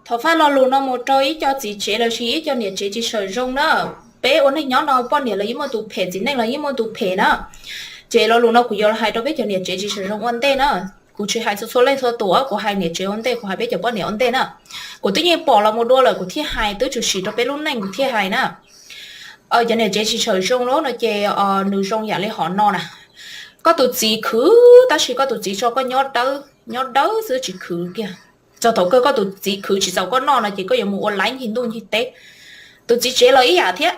Thov faj lo lus no mus rau ib co txiv tsev los sis ib co niam tsev tsis sawm zoo na. Peb ua neej nyob no poj niam los yeej muaj tus phem, txiv neej los yeej muaj tus phem na. Ces lo lus no kuv yuav hais rau peb cov niam tsev tsis sawm zoo ua ntej na. Kuv tsis hais txhua txhua leej txhua tus, kuv hais niam tsev ua ntej, kuv hais peb cov poj niam ua ntej na. Kuv twb yeej pom los mus dua lawm, kuv thiaj hais, twb tshwm sim rau peb lub neej kuv thiaj hais na. Cov niam tsev tsis sawm zoo lawm no ces nws zoo yam li hom no na. Koj tus txiv khwv tab sis koj tus txiv tso koj nyob dawb nyob dawb xwb tsis khwv kiag. Txog thaum kawg koj tus txiv khwv tsis txaus koj noj no ces koj yuav mus ua laib ncig ntuj ncig teb. Tus txiv tsev los ib yam thiab.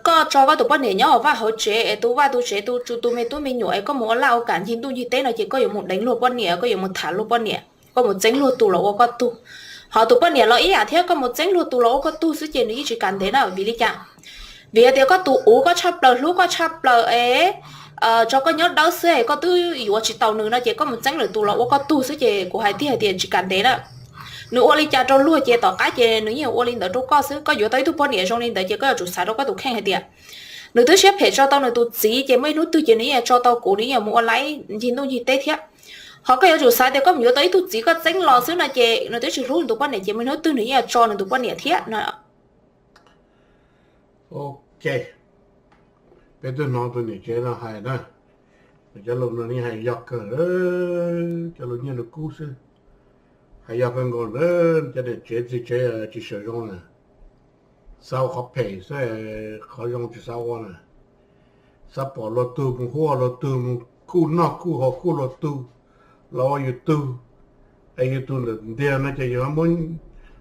Koj tso koj tus poj niam nyob hauv vaj hauv tsev es tus vaj tus tsev tus tswv tus me tub me nyuam es koj mus ua laj ua kam ncig ntuj ncig teb no ces koj yuav mus deev luag poj niam, koj yuav mus tham luag poj niam, koj mus txeeb luag tus los ua koj tug. Ho tus poj niam los ib yam thiab, koj mus txeeb luag tus los ua koj tug xwb ces nws yeej tsis kam ntev na. Vim li cas? Vim hais tias koj tus uv koj tshaj plaws hlub koj tshaj plaws es tso koj nyob dawb xwb es koj twb yuav tsis tau nws no ces koj mus txeeb lwm tus los ua koj tug xwb ces kuv hais tiag hais tias tsis kam ntev na. Nws ua li cas rau luag ces tom qab ces nws yeej ua li ntawd rau koj xwb. Koj yuav tau ib tug poj niam zoo li ntawd ces koj yuav tsum xav rau koj tus kheej hais tias nws twb siab phem tso tau nws tus txiv ces muaj ib hnub twg ces nws yeej tso tau kuv, nws yeej mus ua laib ncig ntuj ncig teb thiab. Ho koj yuav tsum xav tias koj mus yuav tau ib tug txiv koj txeeb los xwb no ces nws twb tsis hlub nws tus poj niam ces muaj ib hnub twg nws yeej tso nws tus poj niam thiab no. Ok, peb twb hnov tus niam tsev no hais na, cov lus no yeej hais yog kawg, cov lus nyiaj lus kub xwb. Hais yog kawg nkaus na, cov niam tsev txiv tsev tsis sawm zoo na, xav ua qhov phem xwb, qhov zoo tsis xav ua na. Xav pom luag tug mus huaj luag tug mus kuj noj kuj haus kuj luag tug los ua yus tug, es yus tug ntawm ntiag no ces yus muab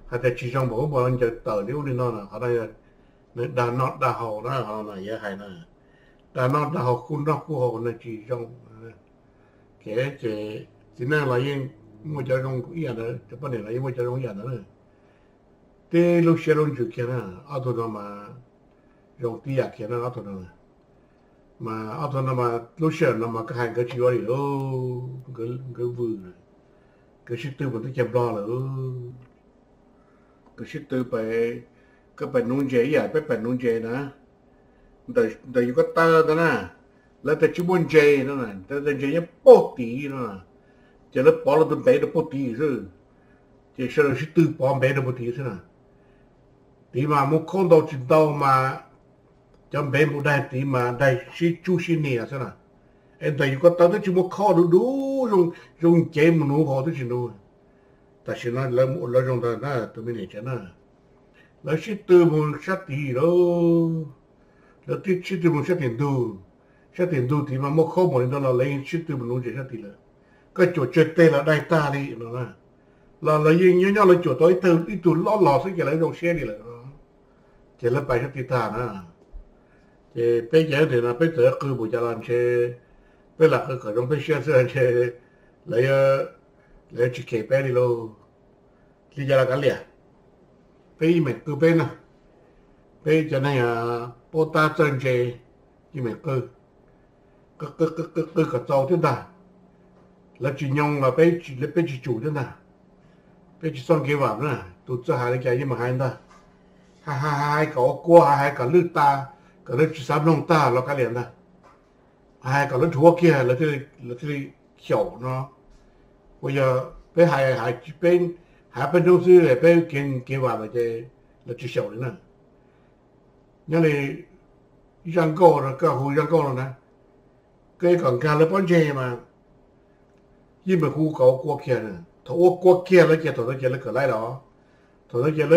hais tias tsis zoo npaum ub npaum no ncaws tawm li ub li no na, qhov no nws dag noj dag haus na, qhov no yog hais na, dag noj dag haus kuj noj kuj haus no tsis zoo. Kev ces txiv neej los yeej muaj cov zoo ib yam ntawd, cov poj niam los yeej muaj cov zoo ib yam ntawd na. Tib lub siab lub ntsws kiag na, ob tug no mas zoo tib yam kiag na ob tug no. Mas ob tug no mas lub sij hawm no mas koj hais nkawd tsis yuav li lauj, nkawd vwm, nkawd sib tw mus teb chaws Nplog lawm. Nkawd sib tw pem, koj pem nuv ntses ib yam peb pem nuv ntses na. Ntawm yus ko taw ntawd na, lawv tias tsis muaj ntses no, ntses nyob puag tid no, ces lawv pov lawv tus npev rau puag tid xwb. Ces sawv daws sib tw pov npev rau puag tid xwb na. Tid mas muaj khaub ntau tsis ntau mas cov npev mus daig tid mas daig sib tsub sib nias xwb na. Es ntawm yus ko taw twb tsis muaj khaub, duv duv zoo, zoo cev mus nuv hauv twb tsis nuv. Tam sim no lawv zoo ntawd na tus me niam tsev na, lawv sib tw mus sab tid lawm. Lawv twb sib tw mus sab tim ntug, sab tim ntug tid mas muaj khaub npaum li ntawd los lawv yeej sib tw mus nuv ntses sab tid lawm. Koj cuam tsawg teg los daig tag li no na. Los lawv yeej nyob nyob lawv cuam tau ib tug, ib tug loj los xwb ces lawv zoo siab li lawm. Ces lawv pais sab tid tag na. Ces peb cov ntawm no peb txawm qw npaum cas los ntshe peb lam qw kom zoo peb siab xwb ntshe lawv, lawv yuav tsis kem peb li lauj. Li cas los kav liam, peb yeej meem qw peb na. Peb cov neeg paub tab txawj ntse yeej meem qw, qw kom txaus thiab ntag. Lawv tsis nyoo los peb tsis tsum thiab ntag. Peb tsis txhob nkev vam na, tus txawj hais li cas yeej meem hais ntag. Hais hais kom ua kua, hais hais kom lwj tas, kom lawv tsis xav mloog tag los kav liam ntag. Hais kom lawv dhuav kiag lawv thiaj li xyaum no. Uas yog peb hais, peb hais peb hnub xwb peb kev vam lawm ces lawv tsis xyaum li na. Nyob li zaj nkauj no, koj hu zaj nkauj no na, koj kom nkag lawv pob ntseg mas yeej meem hu kom ua kua kiag. Thaum ua kua kiag lawv ces thaum ntawd ces lawv kawm laib los, thaum ntawd ces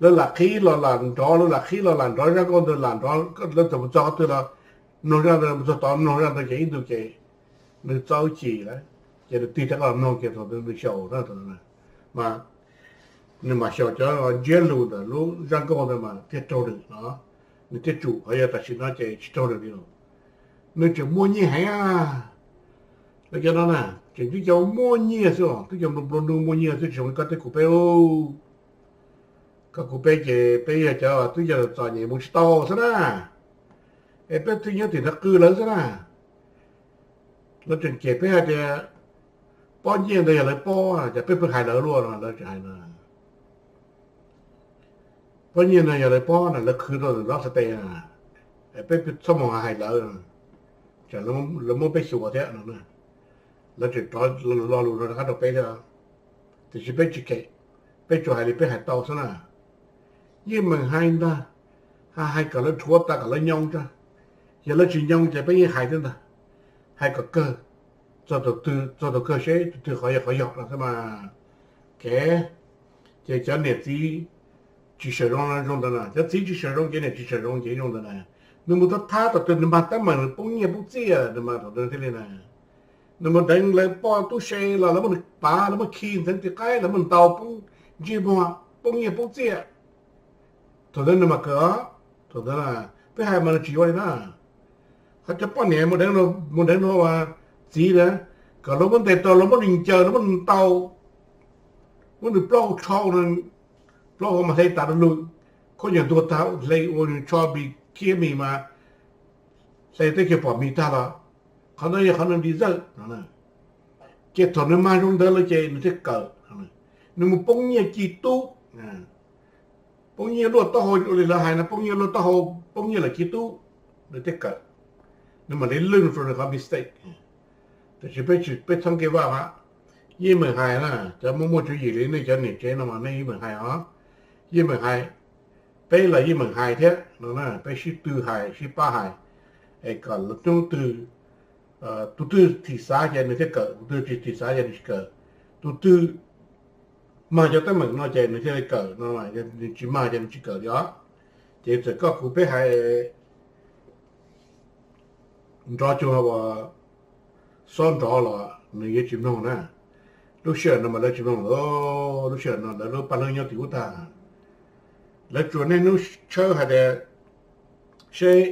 lawv lam qhib los lam nrov, lawv lam qhib los lam nrov, zaj nkauj ntawd lam nrov, lawv txawm mus txog qhov twg los mloog zaj ntawd, mus txog tod mloog zaj ntawd ces ib ntus ces nws txo wb cim lawm, ces nws tig rov qab los mloog ces thaum ntawd nws xyaum na, mas nws mam xyaum cov ntsiab lus ntawm lub zaj nkauj ntawd mas thiaj raug lwm no, nws thiaj tsum. Qhov yog tam sim no ces tsis raug lwm li los, nws tseem muaj nyiaj heev. Lawv cov no na, tseem twb cov muaj nyiaj xwb os, twb cov nplua nuj muaj nyiaj xwb, tsis zoo li koj thiab kuv peb. Koj kuv peb ces peb yog cov twb yog txom nyem mus tsis tau xwb na, es peb twb nyob tim nrag qw lawv xwb na. Lawv tseem cem peb hais tias pob nyiaj ntawd yog lawv pob, cas peb pheej hais lawv luaj no, lawv tseem hais no. Pob nyiaj no yog lawv pob na, lawv khwv rau ntawm nrob xav tes na, peb txhob mus hais lawv, tsam lawv muab peb xyuas thiab no. Lawv tseem rov lo lus no rov qab rau peb thiab. Tiam sis peb tsis kem, peb tsuas hais li peb hais tau xwb na. Yeej meem hais ntag, hais kom lawv dhuav tas kom lawv nyoo tso. Yog lawv tsis nyoo ces peb yeej hais thiab ntag, hais kom kawg, txog thaum kawg seb tus twg qhov yog qhov yog no xwb mas. Kev, ces cov niam txiv tsis sawm zoo zoo ntawd na, cov txiv tsis sawm zoo ces niam tsis sawm zoo ces zoo ntawd na. Nws mus thab thab thaum twg nws mag teeb meem nws poob nyiaj poob txiaj nws mas thaum ntawd thiaj li na. Nws mus deev lawv poj tub se los lawv muab nws pav, lawv muab khi ntxeev tim qaib, lawv muab ntaus poob ntsej muag poob nyiaj poob txiaj, thaum ntawd nws mas kawg os. Thaum ntawd peb hais mas nws tsis yuav li na. Ho cov poj niam mus deev luag txiv na, kom luag muab ntes tau, luag muab nws ncaws, luag muab nws ntaus, muab nws plaub hau tsho, plaub hau mas hle tas du lug, khaub ncaws ntuag tag hle ua nws tsho mis khiab mis mas hle teb chaws pom mis tag los, qhov ntawd yog qhov nws deserve no. Ces thaum nws mag zoo ntawd lawm ces nws thiaj kawm. Nws mus poob nyiaj ci tub, poob nyiaj luaj taub hau li lawv hais no, poob nyiaj luaj taub hau, poob nyiaj lawm ci tub, nws thiaj kawm, nws mam li learn from nws qhov mistake. Tiam sis peb tsis, peb txhob nkees vaj hab. Yeej meem hais na, cov muaj muaj tswv yim li nej cov niam tsev no mas nej yeej meem hais os. Yeej meem hais, peb los yeej meem hais thiab no, peb sib tw hais sib pab hais, es kom hnub twg tus twg thim xav ces nws thiaj kawm, tus twg tsis thim xav ces nws tsis kawm. Tus twg mag cov teeb meem no ces nws thiaj li kawm no, nws tsis mag ces nws tsis kawm li os. Ces txawm koj kuv peb hais nrov cuag uas xob nrov los nws yuav tsis mloog na. Lub sij hawm no mas lawv tsis mloog lawm, lub sij hawm no lawv lub paj hlwb nyob tim ub tag. Lawv tsuas niaj hnub tshawb hais tias seb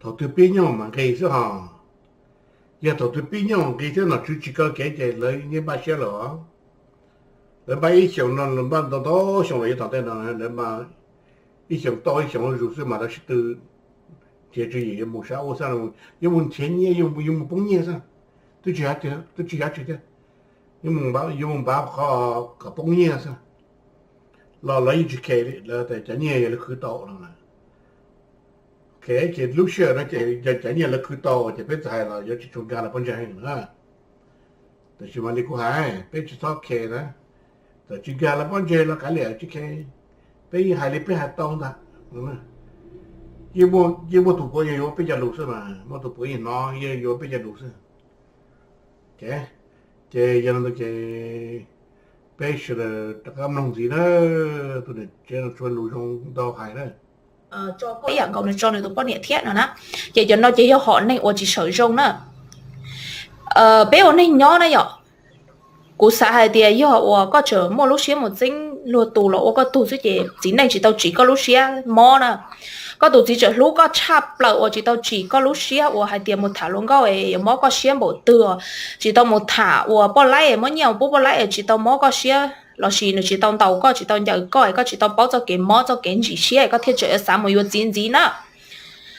thaum twg pib nyuj mam nqis xwb hos. Yog thaum twg pib nyuj nqis thiab nom tswv tsis kaw kev ces lawv yeej npaj siab lawm os. Lawv npaj ib xyoos no, lawv npaj ntau ntau xyoo los yuav tom ntej no, lawv npaj ib xyoos tau ib xyoos zuj zus xwb mas lawv sib tw nrhiav tswv yim yuav mus sab ub sab no, yuav mus nrhiav nyiaj, yuav mus poob nyiaj xwb. Twb tsis, twb tsis yog tsis thiab, yuav mus npav qhov kom poob nyiaj xwb. Los lawv yeej tsis khe li, lawv tias cov nyiaj yog lawv khwv tau no. Ces lub sij hawm no ces cov nyiaj lawv khwv tau ces peb txawm hais los yuav tsis tshua nkag lawv pob ntseg heev na. Tiam sis mas li kuv hais, peb tsis txhob khe na. Txawm tsis nkag lawv pob ntseg los kav liam tsis khe, peb yeej hais li peb hais tau ntag. Yeej muaj tus puav yeej yuav peb cov lus xwb mas, muaj tus puav yeej hnov yeej yuav peb cov lus xwb. Ces yog li ntawd ces peb sawv daws rov qab mloog ntxiv na, tus niam tsev no tsuas lus zoo ntau hais na. Ib yam nkaus nws tso nws tus poj niam thiab no na. Ces cov no ces yog hom neeg uas tsis sawm zoo na. Peb ua neeg nyob na yom, kuv xav hais tias yog uas koj tseem muaj lub siab mus txeeb luag tus los ua koj tug xwb ces txiv neej tsis tau tsim koj lub siab mob na. Koj tus txiv tseem hlub koj tshaj plaws uas tsis tau tsim koj lub siab uas hais tias mus tham hluas nkauj es yuav mob koj siab npaum twg, tsis tau mus tham uas poj laib es muab nyiaj mus pub poj laib es tsis tau mob koj siab lossis nws tsis tau ntaus koj, tsis tau ncaws koj es koj tsis tau paub txoj kev mob txoj kev ntsim siab es koj thiaj tseem xav mus yuav txiv ntxiv na.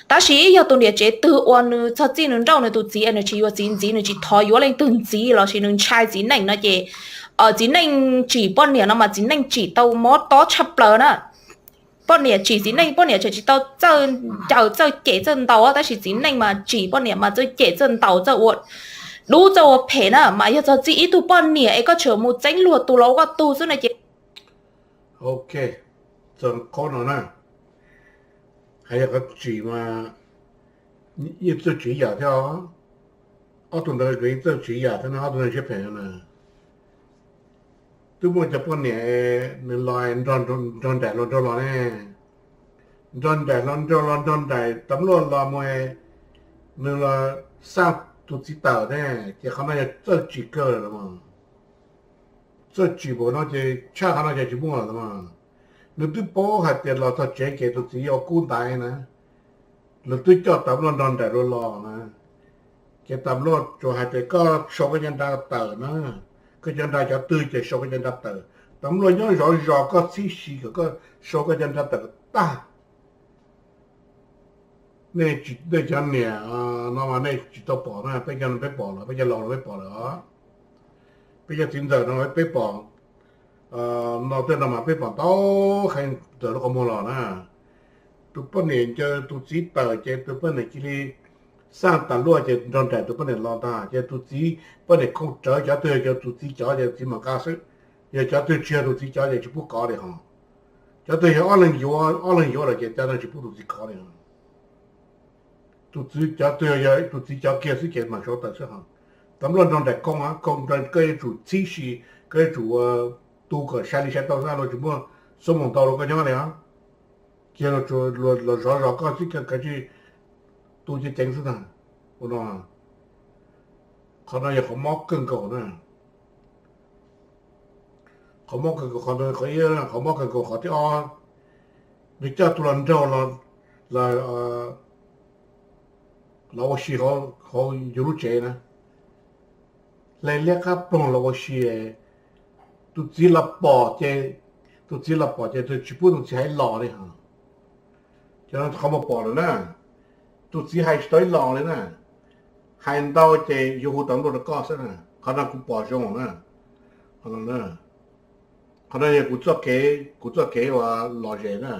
Tab sis yog tus niam tsev twg uas nws txog txij nws nrauj nws tus txiv es nws tsis yuav txiv ntxiv, nws tsis thov yuav leej twg ntxiv lossis nws ntshai txiv neej no ces txiv neej tsim poj niam no mas txiv neej tsim tau mob tob tshaj plaws na. Poj niam tsim txiv neej, poj niam tseem tsis tau txawj ncaws txawj cem txawj ntaus, tab sis txiv neej mas tsim poj niam mas txawj cem txawj ntaus txawj ua dub txawj ua phem na. Mas yog txog txij ib tug poj niam es koj tseem mus txeeb luag tus los ua koj tug xwb no ces, ok, txog qhov no na, hais yog qhov tsim mas yeej txawj tsim yam thiab os. Ob tug ntawd yeej txawj tsim yam thiab no, ob tug ntawd siab phem na. Twb muaj cov poj niam nws los nrog nraim los nrog los ne, nrog nraim los nrog los nrog nraim tas luaj los mus, nws los xaj tus txiv tawm ne, ces qhov no yog txawj tsim kawg los mas. Txawj tsim npaum no ces tshaj qhov no ces tsis muaj lawm mas. Nws twb paub hais tias los txog tsev ces tus txiv yuav kub ntaiv na, nws twb coj tas luaj nrog nraim los los na. Ces tas luaj tsuas hais tias koj sau koj cov nra tawm na, koj cov nra cov twg ces sau koj cov nra tawm. Tas luaj nyob zov zos koj txhib si kom koj sau koj cov nra tawm tag. Nej, nej cov niam no mas nej tsis tau pom na, peb cov no peb pom lawm, peb cov laus no peb pom lawm os. Peb cov txiv ntxawm no peb pom, no tej no mas peb pom ntau heev ntawm lub qhov muag los na. Tus poj niam ncaws tus txiv tawm ces tus poj niam cia li xaj tas luaj ces nrog nraim tus poj niam los ntag. Ces tus txiv poj niam khooj rawv, cov twg yog tus txiv cov ces tus txiv mam nqa xwb. Yog cov twg tsis yog tus txiv cov ces tsis pub kov li hos. Cov twg yog ob leeg yuav, ob leeg yuav lawm ces cov no tsis pub tus txiv kov li. Tus txiv cov twg yog tus txiv cov kiag xwb ces mam sau tawm xwb hos. Tas luaj nrog nraim khooj, khooj, koj yuav tsum txhib si, koj yuav tsum ua, tu kom sai li sai tau xwb, luag tsis muaj xuab moos ntau rau koj nyob li os. Cia los zov zov koj xwb, kav tsij tu ceev ceev xwb ntag. Ua no, qhov no yog qhov mob kawg nkaus na. Qhov mob kawg nkaus, qhov ib, qhov mob kawg nkaus. Qhov thib ob, nws coj tus hluas nraug los ua si hauv yus lub tsev na, hle liab qab ploog los ua si. Tus txiv los pom ces, tus txiv los pom ces tsis pub tus txiv hais los li hos. Ces qhov muaj pom lawm na, tus txiv hais tsis tau ib los li na. Hais ntau ces yuav hu tau npluaj rau koj xwb na. Qhov no kuv pom zoo na. Qhov no yog kuv txoj kev, kuv txoj kev uas lom zem na.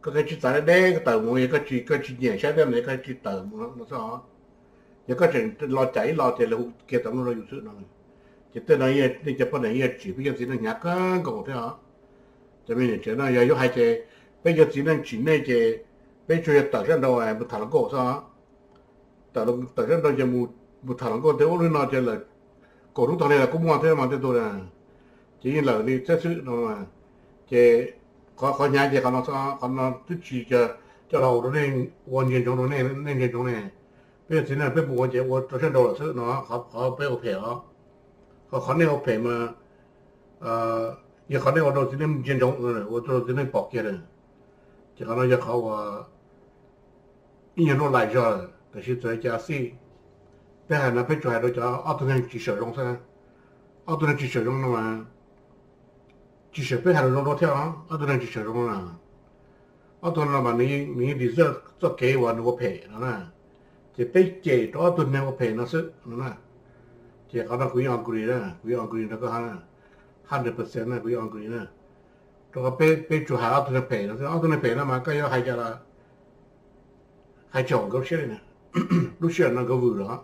Koj kav tsij txav deb deb koj tawm mus, yog koj tsis, koj tsis nyiam saib thiab no koj tsis tawm mus no xwb os. Yog koj tseem los cais ib los ces lawv hu kiag tau npluaj rau yus xwb no. Ces tej no nej cov poj niam yeej tsim peb cov txiv neej hnyav kawg nkaus thiab os. Cov me nyuam tsev no yog yuav hais ces peb cov txiv neej tsim nej ces peb tsuas yog tawm sab nraud mus tham hluas nkauj xwb os. Tawm, tawm sab nraud ces mus tham hluas nkauj tej ub li no ces lawm, kaum hnub tag li los kuj muaj thiab mas tej tug na. Ces yeej lawm li thiab xwb no. Ces qhov, qhov hnyav ces qhov no, qhov no twb tsis coj los ua rau nej ua ntsia ntsoov rau nej, nej ntsia ntsoov ne. Peb cov txiv neej peb mus ua ces ua rau sab nraud lawm xwb no, qhov peb ua phem os. Qhov, qhov nej ua phem mas yog qhov nej ua rau txiv neej ntsia ntsoov, ua rau txiv neej pom kiag lawm. Ces qhov no yog qhov uas ib nyuag lub lais zog lawm, tiam sis txawm cas xij, peb hais no peb tsuas hais rau cov ob tug neeg tsis sawm zoo xwb. Ob tug neeg tsis sawm zoo no mas tsis sawm peb hais rau zoo dua thiab os, ob tug neeg tsis sawm zoo no na. Ob tug no mas nws yeej deserve txoj kev uas nws ua phem no na. Ces peb cem rau ob tug neeg ua phem no xwb no na. Ces qhov no kuv yeej agree na, kuv yeej agree rau koj hundred percent na, kuv yeej agree na. Rau qhov peb, peb tsuas hais ob tug neeg phem no xwb, ob tug neeg phem no mas koj yuav hais cas los hais tsis haum nkawd lub siab li na. Lub sij hawm no nkawd vwm lawm,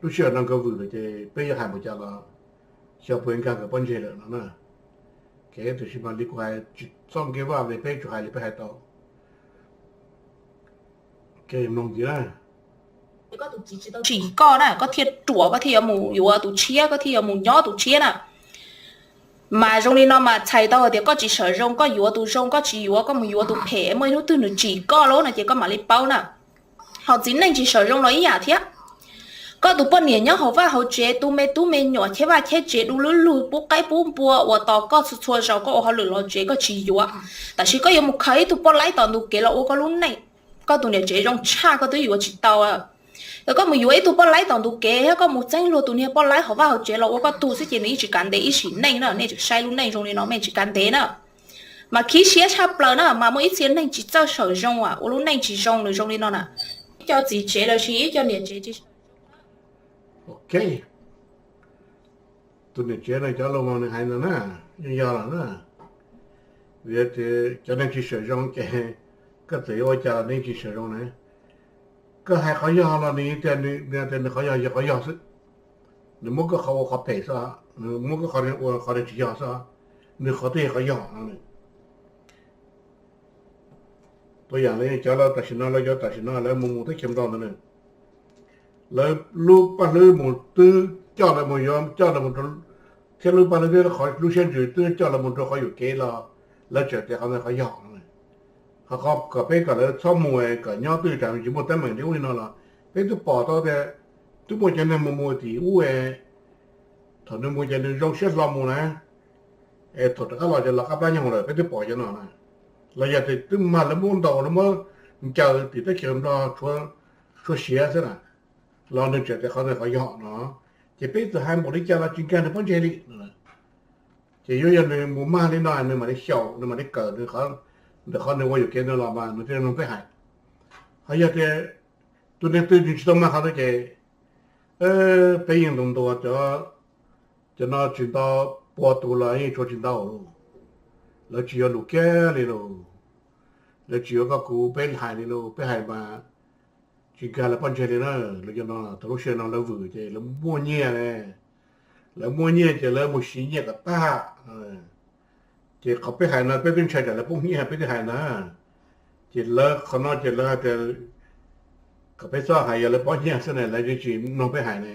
lub sij hawm no nkawd vwm lawm ces peb yuav hais npaum cas los xyov puas nkag nkawd pob ntseg lawm no na. Kev tiam sis mas li kuv hais tsis txhob give up li, peb tsuas hais li peb hais tau. Mloog ntxiv na. Tsim koj na, koj thiaj ruam, koj thiaj yuav mus yuav tus tshiab, koj thiaj yuav mus nyob tus tshiab na. Mas zoo li no mas txhais tau hais tias koj tsis sawm zoo, koj yuav tus zoo, koj tsis yuav, koj mus yuav tus phem, muaj ib hnub twg nws tsim koj lawm no ces koj mam li paub na. Ho txiv neej tsis sawm zoo los ib yam thiab. Koj tus poj niam nyob hauv vaj hauv tsev, tu me tub me nyuam, cheb vaj cheb tsev, du lub lug, pub qaib pub npua, uas tos koj txhua txhua zaus koj ua hauj lwm los tsev koj tsis yuav. Tab sis koj yuav mus khaws ib tug poj laib tom ntug kev los ua koj lub neej. Koj tus niam tsev zoo tshaj koj twb yuav tsis tau. Yog koj mus yuav ib tug poj laib tom ntug kev thiab koj mus txeeb luag tus niag poj laib hauv vaj hauv tsev los ua koj tug xwb ces nws yeej tsis kav ntev ib sim neej na. Nej tseem saib lub neej zoo li no nej tsis kav ntev na. Mas khib siab tshaj plaws na, mas muaj ib txhia neeg tsis txawj sawm zoo, ua lub neej tsis zoo, nws zoo li no na. Ib co txiv tsev los sis ib co niam tsev tsis sawm zoo. Ok, tus niam tsev no cov lus no nws hais ntawd na, yeej yog lawm na. Vim tias cov neeg tsis sawm zoo ces koj txawm yuav ua cas los nws yeej tsis sawm zoo na. Koj hais qhov yog los nws tias, tias nws qhov yog yog qhov yog xwb. Nws muab koj qhov ua qhov phem xwb, nws muab koj qhov ua qhov tsis yog xwb, nws qhov twb yog qhov yog no. Tuaj yam li cov lawv tam sim no, lawv cov tam sim no lawv mus mus teb chaws Nplog ntawd na, lawv lub paj hlwb mus twb coj lawv mus yuav, coj lawv mus rau, thiab lub paj hlwb thiab qhov lub siab ntsws twb coj lawv mus rau qhov yuam kev los lawv tseem tias qhov ntawd qhov yog no. Ho qhov kom peb kom lawv txhob mus kom nyob twj ywm, tsis muaj teeb meem li ub li no los peb twb pom tau tias twb muaj cov neeg mus mus tim ub, thaum nws mus ces nws zoo siab hlo mus na, es thaum rov qab los ces los qab plab nyoog lawm, peb twb pom cov no na. Los yog tias twb mag lawv muab ntaus, lawv muab ncaws tim teb chaws Nplog tshuav siav xwb na, los nws tseem tias qhov ntawd qhov yog no, ces peb txawm hais npaum li cas los tsis nkag nws pob ntseg li. Ces yuav yog nws mus mag li no nws mam li xyaum, nws mam li kawm ntawm qhov nws ua yuam kev ntawd los mas nws thiaj mloog peb hais. Ho yog tias tus neeg twg nws tsis tau mag qhov ntawd ces peb yeej ntuas ntuas cov, cov no tsis ntau, pua tus los yeej tshuav tsis ntau lauj. Lawv tsis yuav lus kiag li lauj. Lawv tsis yuav koj kuv peb hais li lauj, peb hais mas tsis tsis nkag lawv pob ntseg li na. Lawv cov no thaum lub sij hawm no lawv vwm ces lawv muaj nyiaj ne, lawv muaj nyiaj ces lawv mus siv nyiaj kom tag. Ces qhov peb hais no peb twb ntshai tsam lawv poob nyiaj peb thiaj hais na. Ces lawv qhov no ces lawv hais tias kom peb txhob hais, yog lawv poob nyiaj xwb na lawv tsis mloog peb hais ne.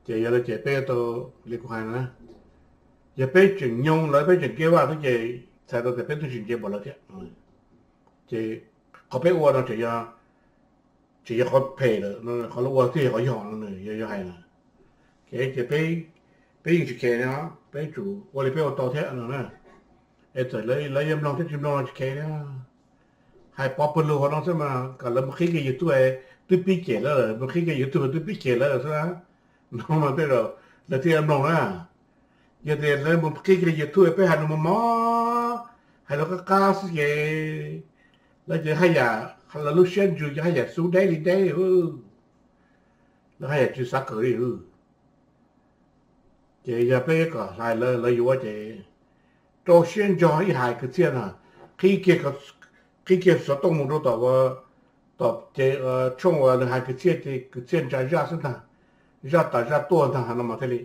Ces yog li ces peb tau li kuv hais na, yog peb tseem nyoog lawv peb tseem kev vaj xwb ces txhais tau tias peb twb tsis ntse npaum lawv thiab. Ces qhov peb ua no tseem yog, tseem yog qhov phem lawm, qhov lawv ua thiaj yog qhov yog no nws yog yog hais na. Ces peb, peb yeej tsis khev no, peb tsum ua li peb ua tau thiab no na. Es txawm lawv yuav mloog thiab tsis mloog los tsis khev thiab. Hais pov pawg lug hauv no xwb mas kom lawv mus qhib kiag YouTube twb pib cem lawv, mus qhib kiag YouTube twb pib cem lawv xwb. No mas tej zaum lawv thiaj mloog na. Yog tias lawv mus qhib kiag YouTube peb hais lus mos mos, hais lus qab qab xwb ces lawv ces haj yam, lawv lub siab ntsws ces haj yam xub deb li deb li, lawv haj yam tsis xav kawm li. Ces yog peb kom hais lawv, lawv yuav ces rau siab ntso ib hais kwv txhiaj no, qhib kiag, qhib kiag xov tooj mus rau tom, tom ces tshooj uas nws hais kwv txhiaj ces kwv txhiaj ntsa zaj xwb ntag, zaj tas zaj tuaj ntag no mas thiaj li,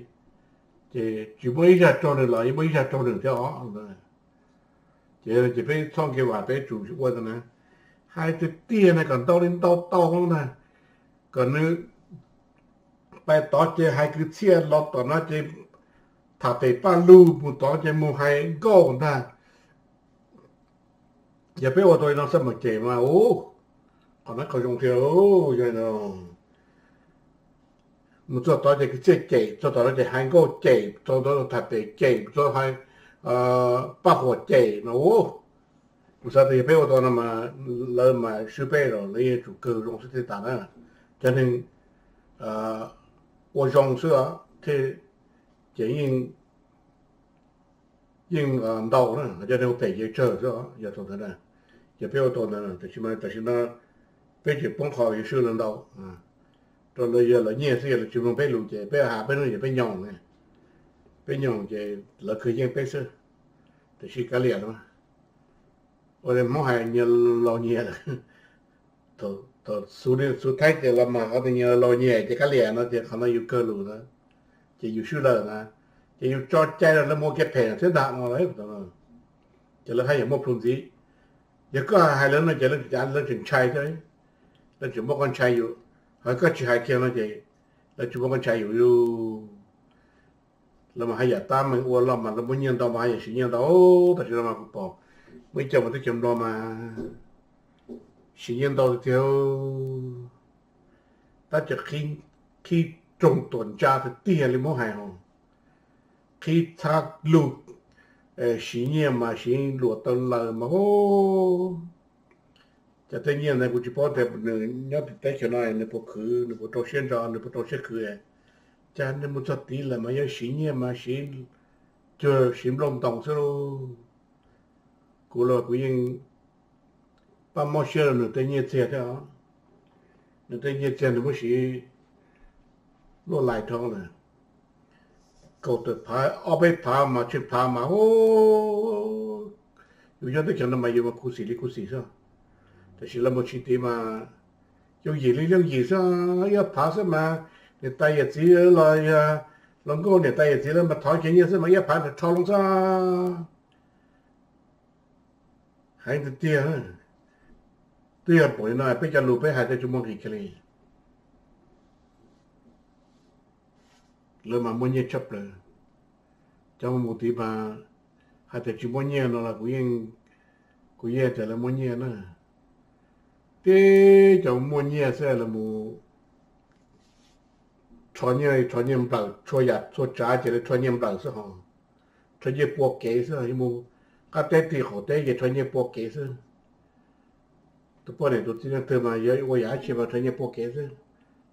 ces tsis muaj ib zaj raug nws los yeej muaj ib zaj raug nws thiab os. Ces, ces peb txhob nkev vam peb tsum ua ntawd na. Hais tiag tiag na kom ntau li ntau tau na, kom nws pais tod ces hais kwv txhiaj los tom no ces tham pem paj lug, mus tod ces mus hais nkauj ntag. Yog peb ua tau li no xwb mas cem mas ua, qhov no qhov zoo thiab. Yog mus txog tod ces kwv txhiaj cem, txog tom no ces hais nkauj cem, txog tod tham pem cem, txog hais paj huam cem no ua. Kuv xav tias yog peb ua tau no mas lawv mas swb peb los lawv yeej tsum kawg zoo xwb thiaj tas na. Cov neeg ua zoo xwb os thiaj, ces yeej, yeej ntau na, cov neeg ua phem ces tsawg xwb os. Yog thaum ntawd na, ces peb ua tau ntawd, tam sim no peb tseem poob qho yuav swb lawv ntau, rau lawv yog lawv nyiaj xwb, yog lawv tsis mloog peb lus ces peb has peb lub yeej peb nyoog, peb nyoog ces lawv kawg yeej peb xwb. Tiam sis kav liam no, ua li Hmoob hais nyias laus nyias lawm, thaum xub Thaib ces los mas qhov tias nyias laus nyias ces kav liam no ces qhov no yus kawg lus na, ces yus swb lawm na, ces yus tso cai rau lawv mus ua kev phem thiab ntag no. Ces lawv haj yam muaj plhu ntxiv. Yog koj hais lawv no ces lawv tseem ntshai thiab, lawv tseem muab koj ntshai yus. Ho koj tsis hais kiag no ces lawv tsis muab koj ntshai yus li. Lawv mas haj yam tab meeg ua los mas lawv muaj nyiaj ntau mas haj yam siv nyiaj ntau. Tam sim no mas kuv pom muaj ib co mas teb chaws Nplog mas siv nyiaj ntau tiag tiag, tab cov qhib rooj tuam ntsa tiag tiag li Hmoob hais hos, qhib txhab lug, siv nyiaj mas siv luam taw laws mas. Cov tej nyiaj ntawd kuv tsis paub tias nws nyob tim teb chaws no nws puas khwv, nws puas rau siab ntso, nws puas rau siab khwv. Cas nws mus txog tid lawm mas yog siv nyiaj mas siv cuag siv nplooj ntoos xwb lauj. Kuv los kuv yeej pab mob siab rau nws tej nyiaj txiag thiab os. Nws tej nyiaj txiag nws muab siv luaj lais dhau lawm. Kaum tawm phav ob peb phav mas tsheej phav mas, yus nyob teb chaws no mas yus mas khuv xim li khuv xim xwb. Tab sis lawv mus tsis tid mas yooj yim li yooj yim xwb, ib ob phav xwb mas niam tais yawm txiv los yog hluas nkauj niam tais yawm txiv lawv mas thov kiag nyiaj xwb mas ib ob phav rho loo xwb. Heev tiag tiag. Twb yog pom li no peb cov lus peb hais tej tsis muaj nqis kiag li. Lawv mas muaj nyiaj tshaj plaws. Cov mus tid mas hais tias tsis muaj nyiaj no los kuv yeej, kuv yeej tias lawv muaj nyiaj na. Tib cov muaj nyiaj xwb lawv mus rho nyiaj, rho nyiaj nplawm txhua yam txhua tsav ces lawv rho nyiaj nplawm xwb hos. Rho nyiaj pua kev xwb, mus qab teb ti qaum teb ces rho nyiaj pua kev xwb. Tus poj niam tus txiv neej twg mas yuav ua yam dab tsi mas rho nyiaj pua kev xwb.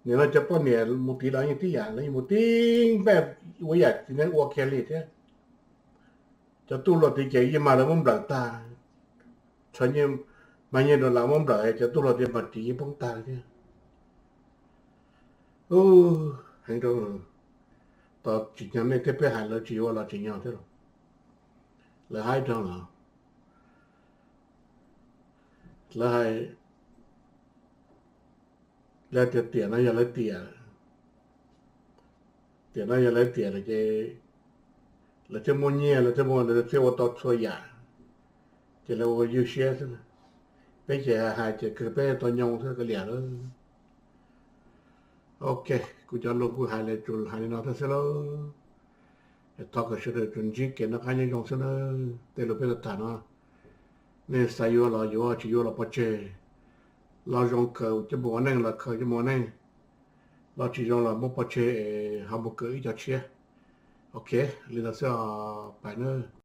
Nim no cov poj niam mus tid los yeej tib yam, lawv yeej mus tib npaj ua yam txiv neej ua kiag li thiab. Cov tub hluas tid ces yeej mag lawv muab nplawm tag, mag nyiaj rau lawv muab nplawm, cov tub hluas tid mas tid yeej poob tag li thiab. Heev rau, tos tsim nyog nej thiab peb hais lawv tsis yuav los tsim nyog thiab los. Lawv haib rau los, lawv hais Lawv tias tiam no yog lawv tiam, tiam no yog lawv tiam lawm ces lawv thiaj muaj nyiaj, lawv thiaj muaj, lawv thiaj ua tau txhua yam, ces lawv ua ywj siab xwb. Peb ces hais ces kawg peb tau nyoo xwb, kav liam lawm. Ok, kuv cov lus kuj hais li, tsuas hais li no thiab xwb lauj. Thov kom sawv daws tsuas ntsib kev noj qab nyob zoo xwb nawb. Tej lus peb tham no, nej xav yuav los yuav, tsis yuav los pov tseg. Los zoo khaws coj mus ua neej los khaws coj mus ua neej, los tsis zoo los muab pov tseg es ho mus kawm ib co tshiab. Ok, li ntawd xwb os pais nawb.